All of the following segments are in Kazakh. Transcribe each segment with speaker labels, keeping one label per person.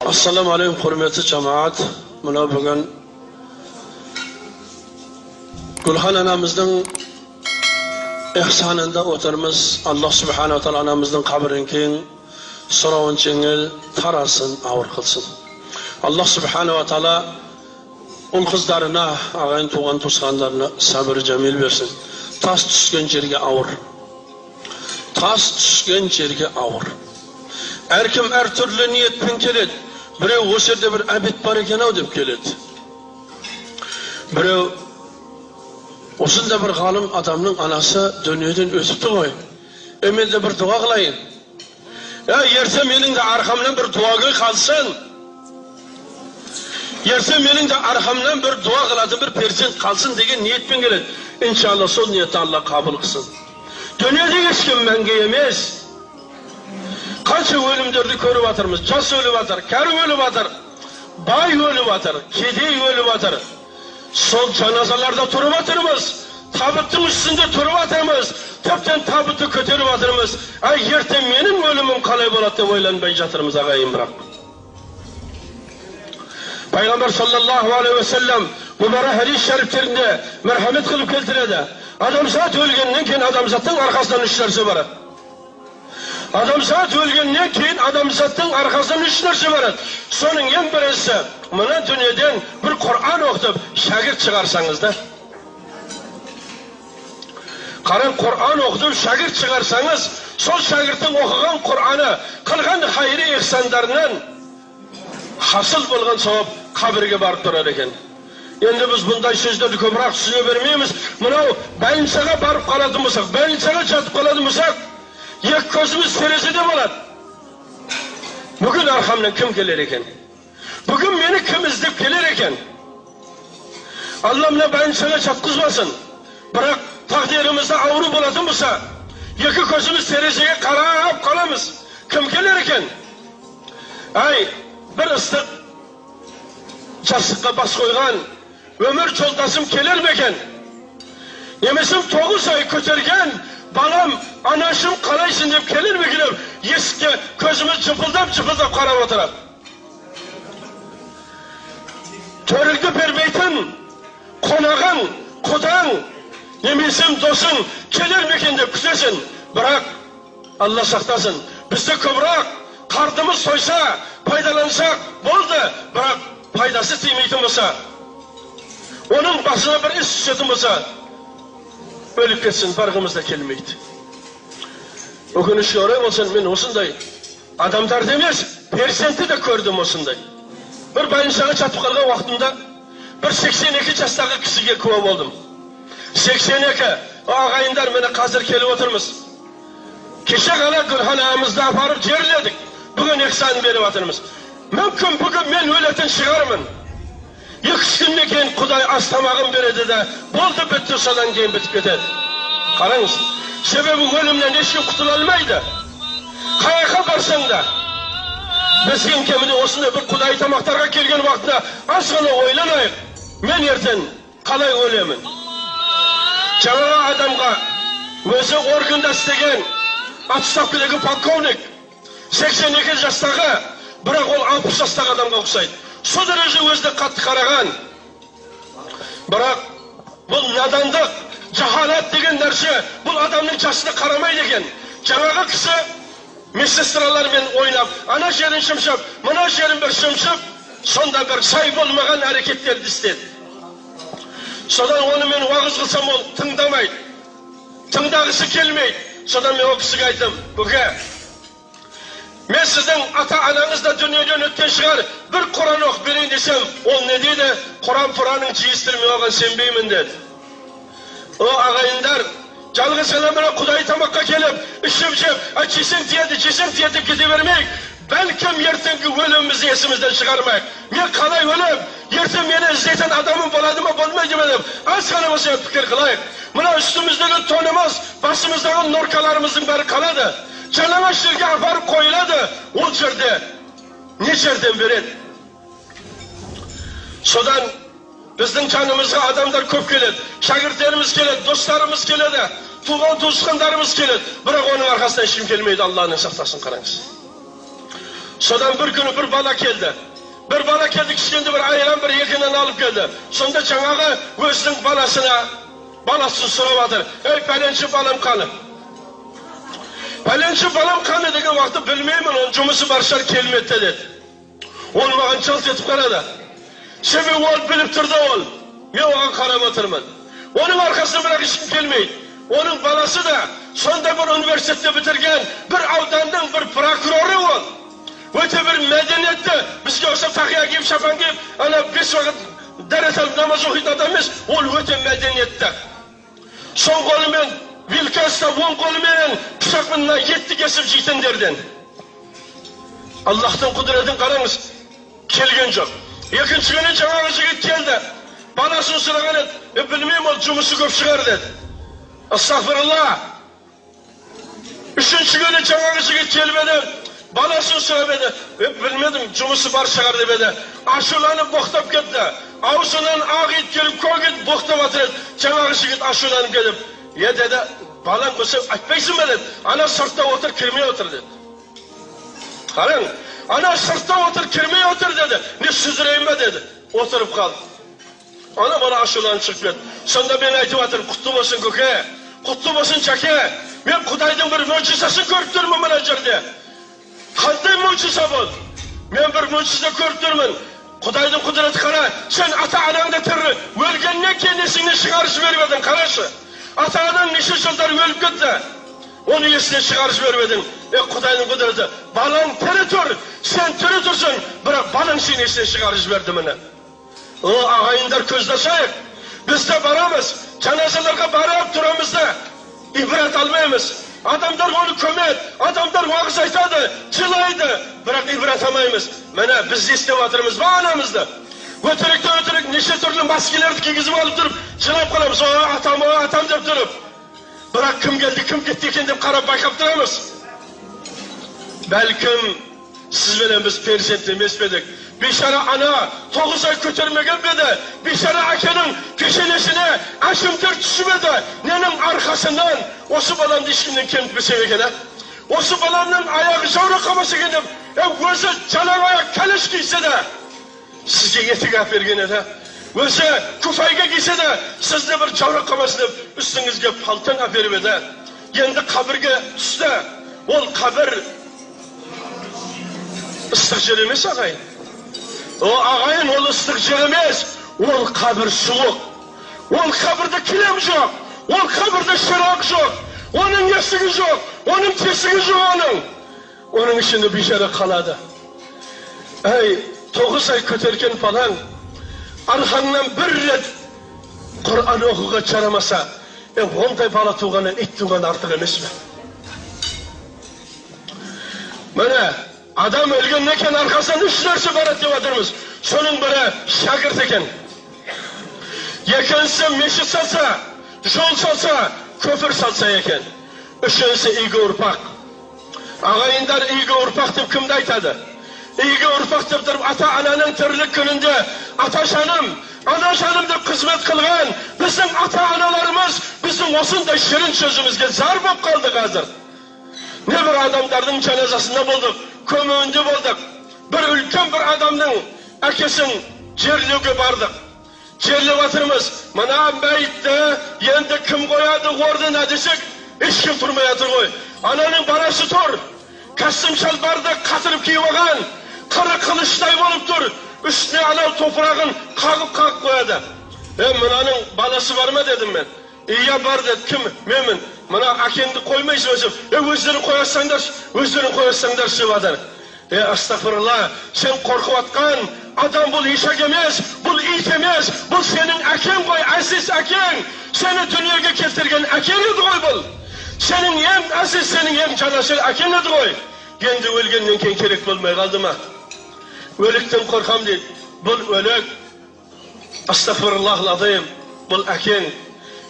Speaker 1: Ассаламу алейкум, құрметті жамағат. Мына бүгін Гүлхан анамыздың ихсанында отырмыз. Аллах субханала тағала анамыздың қабірін кең, сұрауын жеңіл, тарасын ауыр қылсын. Аллах субханала тағала ұл қыздарына, ағайын туған туысқандарына сабыр жәмил берсін. Тас түскен жерге ауыр. Тас түскен жерге ауыр. Әркім әртүрлі ниетпен келеді. Біреу осы жерде бір әбет бар екен ау деп келеді. Біреу осында бір ғалым адамның анасы дүниеден өтіпті ғой. Мен де бір дұға қылайын. Ертең менің де арқамнан бір дуагөй қалсын. Ертең менің де арқамнан бір дуа қылатын бір перзент қалсын деген ниетпен келеді. Иншалла сол ниетті Алла қабыл қылсын. Дүниеде ешкім мәңгі емес. Қанша өлімдерді көріп жатырмыз. Жас өліп жатыр, кәрі өліп жатыр, бай өліп жатыр, кедей өліп жатыр. Сол жаназаларда тұрып жатырмыз, табыттың үстінде тұрып жатырмыз, тіптен табытты көтеріп жатырмыз. Ай, ертең менің өлімім қалай болады деп ойланбай жатырмыз ағайын бірақ. Пайғамбар саллаллаху алейхи уассалам мүбәрәк хадис шәрифтерінде мәрхамет қылып келтіреді. Адамзат өлгеннен кейін адамзаттың арқасынан үш нәрсе барады. Адамзат өлгеннен кейін адамзаттың арқасынан үш нәрсе барады. Соның ең біріншісі, мына дүниеден бір Құран оқытып, шәкірт шығарсаңыз да. Қараң, Құран оқытып, шәкірт шығарсаңыз, сол шәкірттің оқыған Құраны, қылған хайри ихсандарынан хасыл болған сауап қабірге барып тұрады екен. Енді біз бұндай сөздерді көбірек түсіне бермейміз. Мынау больницаға барып қалатын болсақ, больницаға жатып қалатын болсақ, екі көзіміз терезеде болады. Бүгін арқамнан кім келер екен? Бүгін мені кім іздеп келер екен? Алла мына больницаға жатқызбасын. Бірақ тағдырымызда ауру болатын болса, екі көзіміз терезеге қарап қаламыз. Кім келер екен? Ай, бір ыстық жастыққа бас қойған өмір жолдасым келер ме екен? Немесе 9 ай көтерген балам, анашым қалайсың деп келер ме екен деп есікке көзіміз жыпылдап-жыпылдап қарап отырады. Төріңді бермейтін қонағың, құдаң, немесе досың келер ме екен деп күтесің. Бірақ Алла сақтасын, бізді көбірек қардымыз тойса, пайдалансақ болды, бірақ пайдасы тимейтін болса, оның басына бір іс түсетін болса, өліп кетсін, барғымыз да келмейді. Өкінішке орай болсын, мен осындай адамдарды емес, перзентті де көрдім осындай. Бір больницаға жатып қалған уақытымда бір 82 жастағы кісіге куә болдым. 82. Ағайындар, міне қазір келіп отырмыз. Кеше ғана Гүлхан ағамызды апарып жерледік. Бүгін ихсан беріп жатырмыз. Мүмкін бүгін мен өлетін шығармын. 2-3 күннен кейін Құдай ас тамағын береді де, болды бітті, содан кейін бітіп кетеді. Қараңыз, себебі өлімнен ешкім құтыла алмайды. Қаяққа барсаң да, бізге кемінде осындай бір Құдай тамақтарға келген уақытта аз ғана ойланайық. Мен ертең қалай өлемін? Жаңағы адамға өзі органда істеген отставкадағы полковник, 82 жастағы, бірақ ол 60 жастағы адамға ұқсайды. Сол дәреже өзіне қатты қараған. Бірақ бұл надандық, жахалат деген нәрсе, бұл адамның жасына қарамайды екен. Жаңағы кісі медсестралармен ойнап, ана жерін шымшып, мына жерін бір шымшып, сонда бір сай болмаған әрекеттерді істеді. Содан оны мен уағыз қылсам, ол тыңдамайды, тыңдағысы келмейді. Содан мен ол кісіге айттым: көке, мен сіздің ата-анаңыз да дүниеден өткен шығар, бір Құран оқып берейін десем, ол не дейді? Құран Құранның жиыстыры, мен оған сенбеймін деді. О ағайындар, жалғыз ғана мына Құдай тамаққа келіп, ішіп жеп, жесең тиеді, жесең тиеді деп кете бермейік. Бәлкім ертеңгі өлімімізді есімізден шығармайық. Мен қалай өлем? Ертең мені іздейтін адамым болады ма, болмайды ма деп аз ғана болса пікір қылайық. Мына үстіміздегі тонымыз, басымыздағы норкаларымыздың бәрі қалады. Жалаңаш жерге апарып қойылады. Ол жерде не жерден береді? Содан біздің жанымызға адамдар көп келеді. Шәкірттеріміз келеді, достарымыз келеді, туған туысқандарымыз келеді. Бірақ оның арқасынан ешкім келмейді, Алланың сақтасын, қараңыз. Содан бір күні бір бала келді. Бір бала келді, кішкентай бір айран, бір екі нан алып келді. Сонда жаңағы өзінің баласына, баласын сұрап жатыр. Ей, пәленші балам қаны? Пәленші балам қаны деген уақытта білмеймін, оның жұмысы бар шығар, келмеді деді. Ол маған жалт етіп қарады. Себебі ол біліп тұрды ол. Мен оған қарап отырмын. Оның арқасынан бірақ ешкім келмейді. Оның баласы да сонда бір университетте бітірген бір ауданның бір прокуроры ол. Өте бір мәдениетті, бізге ұқсап тақия киіп, шапан киіп, ана 5 уақыт дәрет алып намаз оқитын адам емес, ол өте мәдениетті. Сол қолымен вилка ұстап, оң қолыменен пышақпен мына етті кесіп жейтіндерден. Аллахтың құдіретін қараңыз, келген жоқ. Екінші күні жаңағы жігіт келді. Баласын сұраған еді, білмеймін, ол жұмысы көп шығар деді. Астағфирулла. Үшінші күні жаңағы жігіт келіп еді, баласын сұрап еді, білмедім, жұмысы бар шығар деп еді. Ашуланып боқтап кетті. Аузынан ақ ет келіп, көк ет боқтап жатыр еді. Жаңағы жігіт ашуланып келіп, е деді, балаң болса айтпайсың ба деді. Ана сыртта отыр, кірмей отыр деді. Қараң, ана сыртта отыр, кірмей отыр деді. Не сүздірейін ба деді. Отырып қалды. Ана бала ашуланып шығып кетті. Сонда мен айтып жатырмын, құтты болсын көке, құтты болсын жәке. Мен Құдайдың бір мұжизасын көріп тұрмын мына жерде. Қандай мұжиза бұл? Мен бір мұжиза көріп тұрмын. Құдайдың құдіреті қара, сен ата-анаңды тірі өлгеннен кейін есіңнен шығарып жіберіп едің, қарашы. Ата-анаң неше жылдар өліп кетті, оны есінен шығарып жіберіп едің. Құдайдың құдіреті, балаң тірі тұр, сен тірі тұрсың, бірақ балаң сені есінен шығарып жіберді міне. О, ағайындар, көзді ашайық. Біз де барамыз, жаназаларға барып тұрамыз да, ибрат алмаймыз. Адамдар оны көмеді, адамдар уағыз айтады, жылайды, бірақ ибрат алмаймыз. Міне, біз естіп жатырмыз ба анамызды? Өтірікті өтірік неше түрлі маскелерді кигізіп алып тұрып, жылап қаламыз, о, атам, о, атам деп тұрып. Бірақ кім келді, кім кетті екен деп қарап байқап тұрамыз. Бәлкім сізбенен біз перзент емес пе едік? Бейшара ана 9 ай көтермеген бе еді? Бейшара әкенің пешенесіне әшімтер түсіп еді. Ненің арқасынан осы баламды ешкімнен кемітпесем екен, осы баламның аяғы жаурап қалмаса екен деп, өзі жалаң аяқ кәлеш кисе де сізге етік әперген еді. Өзі күфайға кисе де сізді бір жаурап қалмасын деп үстіңізге палтан әперіп еді. Енді қабірге түсті. Ол қабір ыстық жер емес, ағайын. О, ағайын, ол ыстық жер емес, ол қабір суық. Ол қабірде кілем жоқ, ол қабірде шырақ жоқ, оның есігі жоқ, оның тесігі жоқ оның. Оның ішінде бейшара қалады. Әй, 9 ай көтерген балаң арқаңнан бір рет Құран оқуға жарамаса, ондай бала туғаннан ит туған артық емес пе? Міне, адам өлгеннен кейін арқасынан 3 нәрсе барады деп жатырмыз. Соның бірі шәкірт екен. Екіншісі мешіт салса, жол салса, көпір салса екен. Үшіншісі игі ұрпақ. Ағайындар, игі ұрпақ деп кімді айтады? Игі ұрпақ деп тұрып ата-ананың тірлік күнінде ата жаным, ана жаным деп қызмет қылған біздің ата-аналарымыз біздің осындай шырын сөзімізге зар болып қалды қазір. Не бір адамдардың жаназасында болдық, көмуінде болдық. Бір үлкен бір адамның әкесін жерлеуге бардық. Жерлеп жатырмыз. Мына мәйітті енді кім қояды орнына десек, ешкім тұрмай жатыр ғой. Ананың баласы тұр. Костюм шалбарды қатырып киіп алған, қыры қылыштай болып тұр. Үстіне анау топырағын қағып-қағып қояды. Мынаның баласы бар ма дедім мен. Иә, бар деді. Кім? Менмін. Мына әкеңді қоймайсың өзім. Өздерің қоясаңдаршы, өздерің қоясаңдаршы деп жатыр. Астағфирулла, сен қорқып атқан адам бұл ешек емес, бұл ит емес, бұл сенің әкең ғой, әзиз әкең. Сені дүниеге келтірген әкең еді ғой бұл. Сенің ең әзиз, сенің ең жанашыр әкең еді ғой. Енді өлгеннен кейін керек болмай қалды ма? Өліктен қорқам дейді. Бұл өлік, астағфируллахил азим, бұл әкең.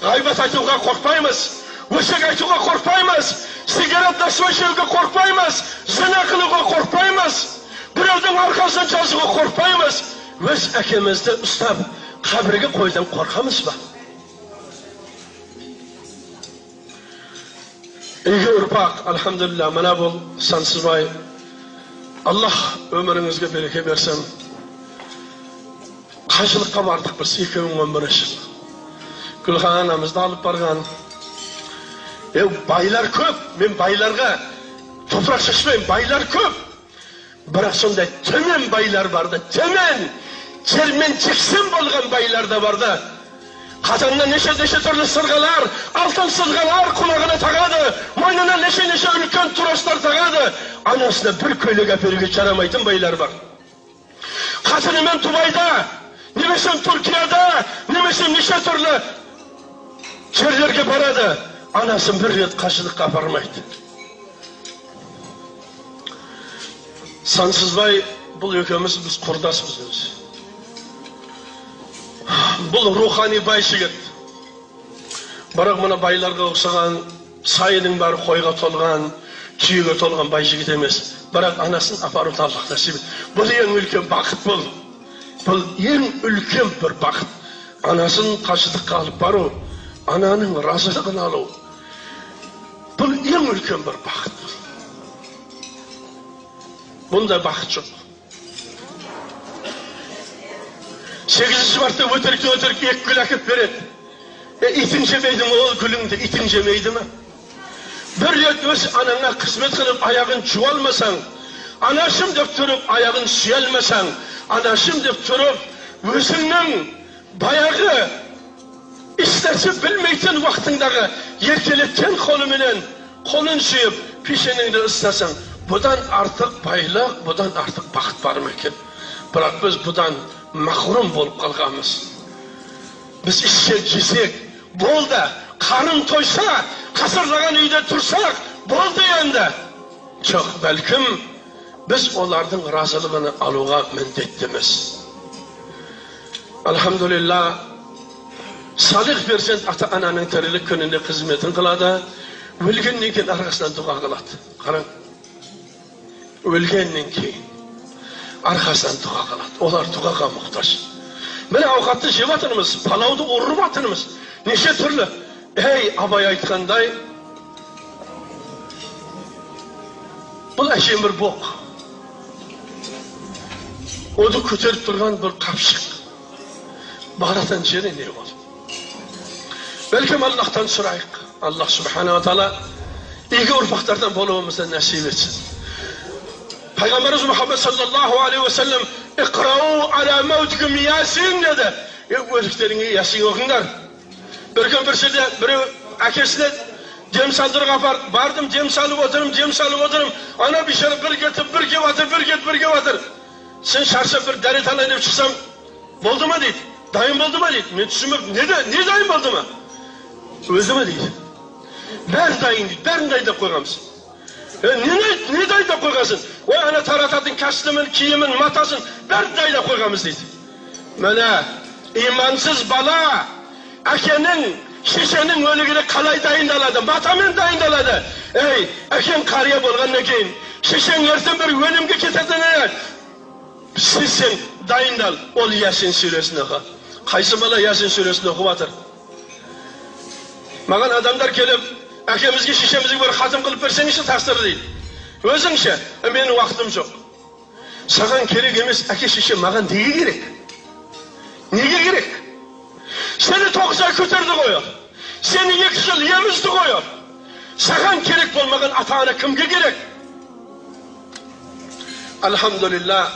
Speaker 1: Ғайбат айтуға қорқпаймыз, өсек айтуға қорқпаймыз, сигарет насвай шегуге қорқпаймыз, зина қылуға қорқпаймыз, біреудің арқасынан жазуға қорқпаймыз. Өз әкемізді ұстап қабірге қоюдан қорқамыз ба? Игі ұрпақ, альхамдулилля, мына бұл Сансызбай Аллах өміріңізге береке берсін. Қажылыққа бардық біз 2011 жылы. Гүлхан анамызды алып барған. Байлар көп, мен байларға топырақ шашпаймын, байлар көп. Бірақ сондай төмен байлар барды, төмен, жермен жексен болған байлар да барды. Қазаннан неше-неше түрлі сырғалар, алтын сырғалар құлағына тағады, мойнына неше-неше үлкен тростар тағады. Анасына бір көйлек әперуге жарамайтын байлар бар. Қатынымен Дубайда, немесе Түркияда, немесе неше түрлі жерлерге барады. Анасын бір рет қажылыққа апармайды. Сансызбай, бұл екеуміз біз құрдаспыз өзі. Бұл рухани бай жігіт. Бірақ мына байларға ұқсаған, сайының бәрі қойға толған, түйеге толған бай жігіт емес. Бірақ анасын апаруды Аллах нәсіп етті. Бұл ең үлкен бақыт бұл. Бұл ең үлкен бір бақыт. Анасын қажылыққа алып бару, ананың разылығын алу. Бұл ең үлкен бір бақыт. Бұндай бақыт жоқ. 8 мартта өтіріктен өтірік екі гүл әкеп береді. Итің жемейді ме ол гүліңді, итің жемейді ме? Бір рет өз анаңа қызмет қылып аяғын жуа алмасаң, анашым деп тұрып аяғын сүйе алмасаң, анашым деп тұрып өзіңнің баяғы ешнәрсе білмейтін уақытыңдағы еркелеткен қолыменен қолын сүйіп пешенеңді ыстасаң, бұдан артық байлық, бұдан артық бақыт бар ма екен? Бірақ біз бұдан махрұм болып қалғанбыз. Біз ішсек, жесек, болды, қарын тойса, қасырлаған үйде тұрсақ, болды енді. Жоқ, бәлкім біз олардың разылығын алуға міндеттіміз. Алхамдулилла, салих перзент ата-ананың тірілік күнінде қызметін қылады, өлгеннен кейін арқасынан дұға қылады. Қараң, өлгеннен кейін арқасынан дұға қылады. Олар дұғаға мұқтаж. Міне ауқатты жеп жатырмыз, палауды ұрып жатырмыз. Неше түрлі. Ей, Абай айтқандай, бұл әшейін бір боқ. Оны көтеріп тұрған бір қапшық. Баратын жері не ол? Бәлкім Аллахтан сұрайық. Аллах субханала тағала игі ұрпақтардан болуымызды нәсіп етсін. Пайғамбарымыз Мұхаммед саллаллаху алейхи уассалам «Иқрау аля маутикум ясин» деді. Өліктеріңе ясин оқыңдар. Бір күн бір жерде біреу әкесіне дем салдыруға апарып, бардым, дем салып отырмын, дем салып отырмын. Ана бейшара бір кетіп, бір келіп жатыр, бір кетіп, бір келіп жатыр. Сен шаршап бір дәрет алайын деп шықсам, болды ма дейді. Дайын болды ма дейді. Мен түсінбеппін. Не дайын болды ма? Өлді ма дейді. Бәрі дайын дейді, бәрін дайындап қойғанбыз. Не дайындап қойғансың? Ой, ана тарататын костюмін, киімін, матасын, бәрін дайындап қойғанбыз дейді. Міне, имансыз бала әкенің, шешенің өлігіне қалай дайындалады? Матамен дайындалады. Ей, әкең қария болғаннан кейін, шешең ертең бір өлімге кететініне сен дайындал. Ол Ясин сүресін оқы. Қайсы бала Ясин сүресін оқып жатыр? Маған адамдар келіп, әкемізге, шешемізге бір хатым қылып берсеңізші тақсыр дейді. Өзіңше, менің уақытым жоқ. Саған керек емес, әке шеше маған неге керек? Неге керек? Сені 9 ай көтерді ғой. Сені 2 жыл емізді ғой. Саған керек болмаған ата-ана кімге керек? Альхамдулилла,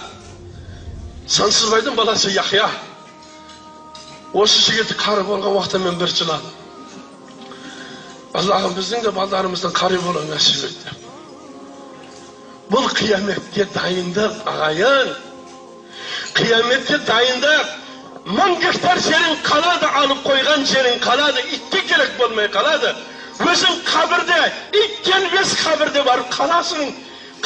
Speaker 1: Сансызбайдың баласы Яхия. Осы жігіт қары болған уақытта мен бір жыладым. Аллахым біздің де балдарымыздың қары болуын нәсіп етті. Бұл қияметке дайындық, ағайын. Қияметке дайындық. 1000 гектар жерің қалады, алып қойған жерің қалады, итке керек болмай қалады. Өзің қабірде, ит келмес қабірде барып қаласың.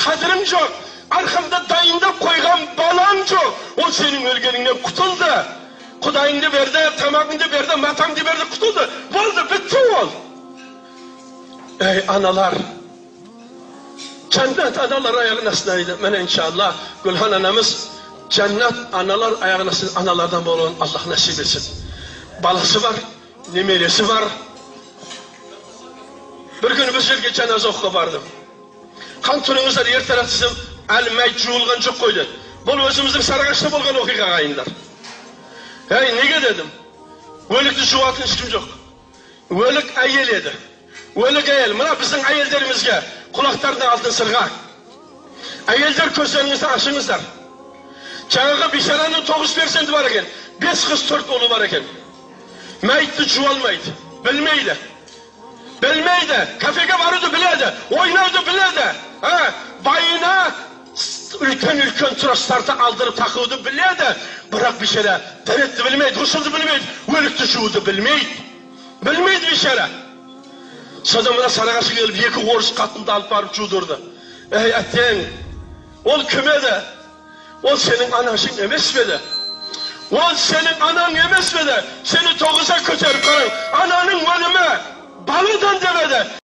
Speaker 1: Қадірің жоқ, арқаңда дайындап қойған балаң жоқ. Ол сенің өлгеніңнен құтылды. Құдайыңды берді, тамағыңды берді, матаңды берді, құтылды. Болды, бітті ол. Ey analar, cennet analar ayağının астына. Міне иншалла Гүлхан анамыз cennet analar ayağının астына analardan болуын Аллах нәсіп етсін. Баласы бар, немересі бар. Бір күні бір жерге жаназа оқуға бардым. Қан тұрыңыздар ертерек десем, Әлі мәйіт жуылған жоқ қой деді. Бұл өзіміздің Сарыағашта болған оқиға, ағайындар. Әй, неге дедім? Өлікті жуатын ешкім жоқ. Өлік әйел еді. Өлік әйел. Мына біздің әйелдерімізге құлақтарына алтын сырға. Әйелдер, көздеріңізді ашыңыздар. Жаңағы бейшараның 9 перзенті бар екен. 5 қыз, 4 ұлы бар екен. Мәйітті жуа алмайды. Білмейді. Білмейді. Кафеге баруды біледі. Ойнауды біледі. Байына үлкен-үлкен тростарды алдырып тақуды біледі. Бірақ бейшара дәретті білмейді, ғұсылды білмейді, өлікті жууды білмейді. Білмейді бейшара. Содан мына Сарыағашқа келіп 2 орыс қатынды алып барып жудырды. Әй, әттең, ол кім еді? Ол сенің анашың емес пе еді? Ол сенің анаң емес пе еді? Сені 9-а көтеріп қараң. Ананың өлімі баладан демеді.